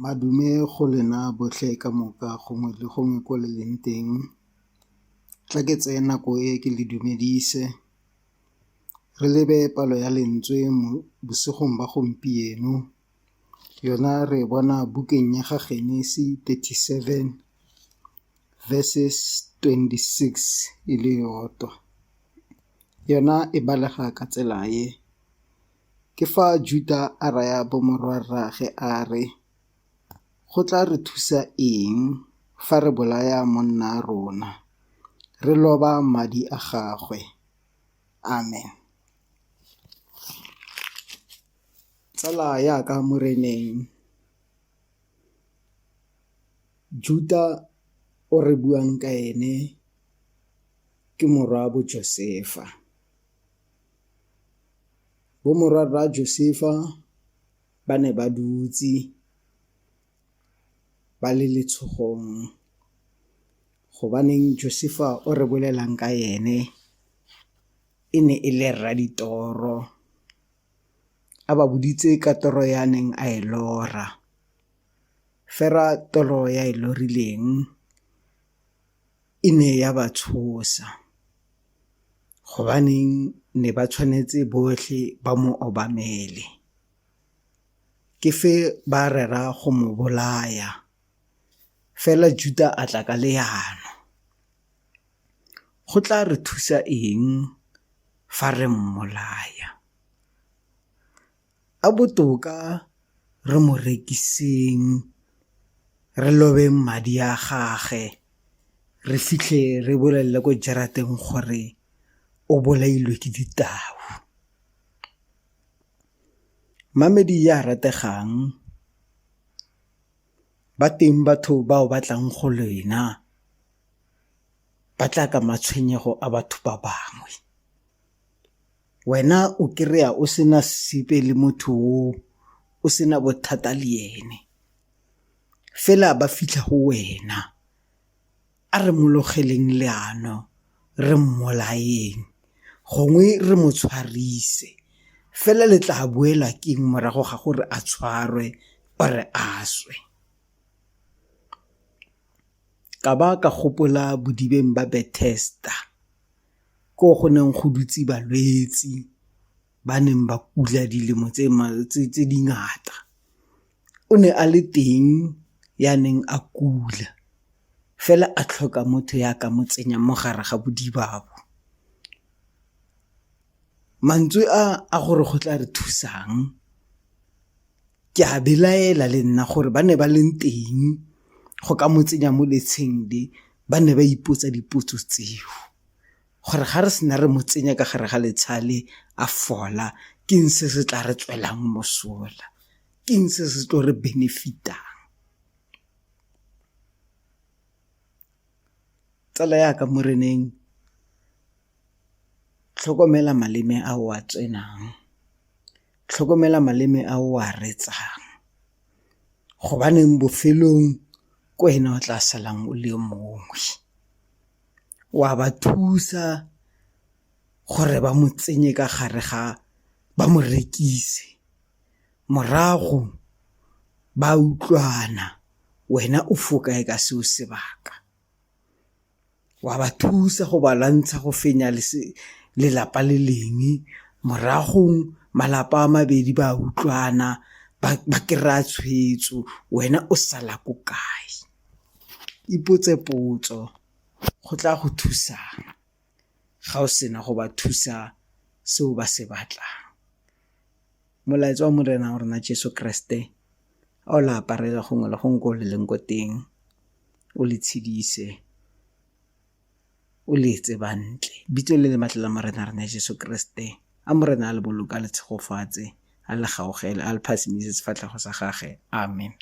Madume go lena botlhe ka moka gongwe le gongwe ko le leng teng. Tla ke tseye nako e ke le dumedise, re lebe palo ya lentswe mo bosigong ba gompieno. Yona re e bona bukeng ya ga Genesi 37 verses 26 e le yotwa. Yona e balega ka tsela e, ke fa Juta a raya bomorwarraagwe a re, Go tla re thusa eng fa re bolaya monna rona, re loba madi a gagwe? Amen. Tsala yaka Moreneng, Juta o re buang ka ene ke morwa bo Josefa. Bomorwarra Josefa ba ne ba dutse ba le letshogong gobaneng Josefa o re bolelang ka ene e ne e le rra ditoro, a ba boditse ka toro ya neng a e lora. Fela toro ya e lorileng e ne ya ba tshosa gobaneng ne ba tshwanetse botlhe ba mo obamele. Ke fe ba rera go mo bolaya, fela Juta a tla ka leano. Go tla re thusa eng fa re mmolaya? A botoka re mo rekiseng, re lobeng madi a gage, re fitlhe re bolelele ko jarateng gore o bolailwe ke ditau. Mamedi ya rategang, ba teng batho ba o batlang go lena ba tla ka matshwenyego a batho ba bangwe. Wena o kry-a o sena sepe le motho o, o sena bothata le ene, fela ba fitlha go wena a re mo logeleng leano re mmolayeng gongwe re mo tshwarise fela le tla boela keng morago ga gore a tshwarwe or-e a swe. Ka ba ka gopola bodibeng ba Bethesda ko go neng go dutse balwetsi ba neng ba kula dilemo tse dingata. O ne a le teng ya neng a kula fela a tlhoka motho ya ka mo tsenyang mo gare ga bodiba bo. Mantswe a a gore go tla re thusang ke a belaela le nna gore ba ne ba leng teng go ka mo tsenya mo letsheng le ba ne ba ipotsa dipotso tseo gore ga re sena re mo tsenya ka gare ga letsha le a fola ke eng se se tla re tswelang mosola, ke eng se se tlo re benefit-ang. Tsala ya ka moreneng tlhokomela maleme a o a tsenang, tlhokomela maleme a o a reetsang gobaneng bofelong ke wena o tla salang o le mongwe. O a ba thusa gore ba mo tsenye ka gare ga, ba mo rekise morago ba utlwana wena o fo kae ka seo sebaka. Wa ba thusa go ba lwantsha go fenya lelapa le lengwe moragong malapa a mabedi ba utlwana ba kry-a tshwetso wena o sala ko kae. Ipotse potso go tla go thusang ga o sena go ba thusa seo ba se batlang. Molaetsa wa Morena wa rona Jeso Kreste a o le aparela gongwe le gongwe ko le leng ko teng o le tshedise o le etse bantle. Bitso le le maatla la Morena rona Jeso Kreste a Morena a le boloke a le tshegofatse a le gaogele a le phatsimise sefatlhego sa gage. Amen.